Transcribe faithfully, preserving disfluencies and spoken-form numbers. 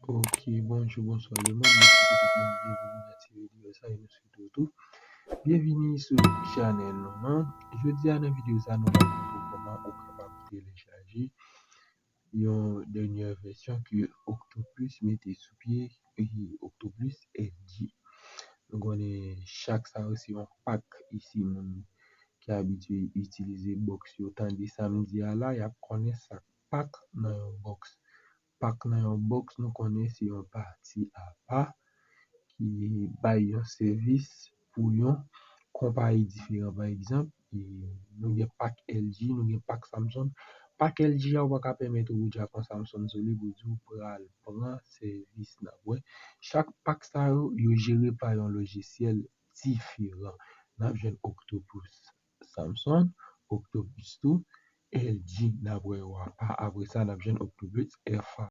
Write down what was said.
Ok, bonjou, bonswa lemonn. Mèsi pou tout moun, byenvini nan ti videyo sa e nou swete w tou byenvini sou chanèl nou an. Jodi a nan videyo sa nou pral montre w kòman ou kapab telechaje yon dènye vèsyon ke Octopus mete sou pye, e Octopus L G. Nou konnen chak sa yo se yon pak isi moun ki abitye itilize bòks yo tande sa m di a la, y ap konnen sa k pak nan yon bòks. Pak nan yon bòks nou konnen se yon pati apa ki bay yon sèvis pou yon konpayi diferan. Pa egzanp, nou gen pak L G, nou gen pak Samsung. Pak L G a ou pa ka pèmèt ou deja pran Samsung sou li pou di ou pral pran sèvis n ap wè. Chak pak sa yo, yo jere pa yon lojisyèl diferan. N ap jwenn Octopus Samsung, Octopus tou, L G n ap wè yo apa. Apre sa, n ap jwenn Octopus Air Five.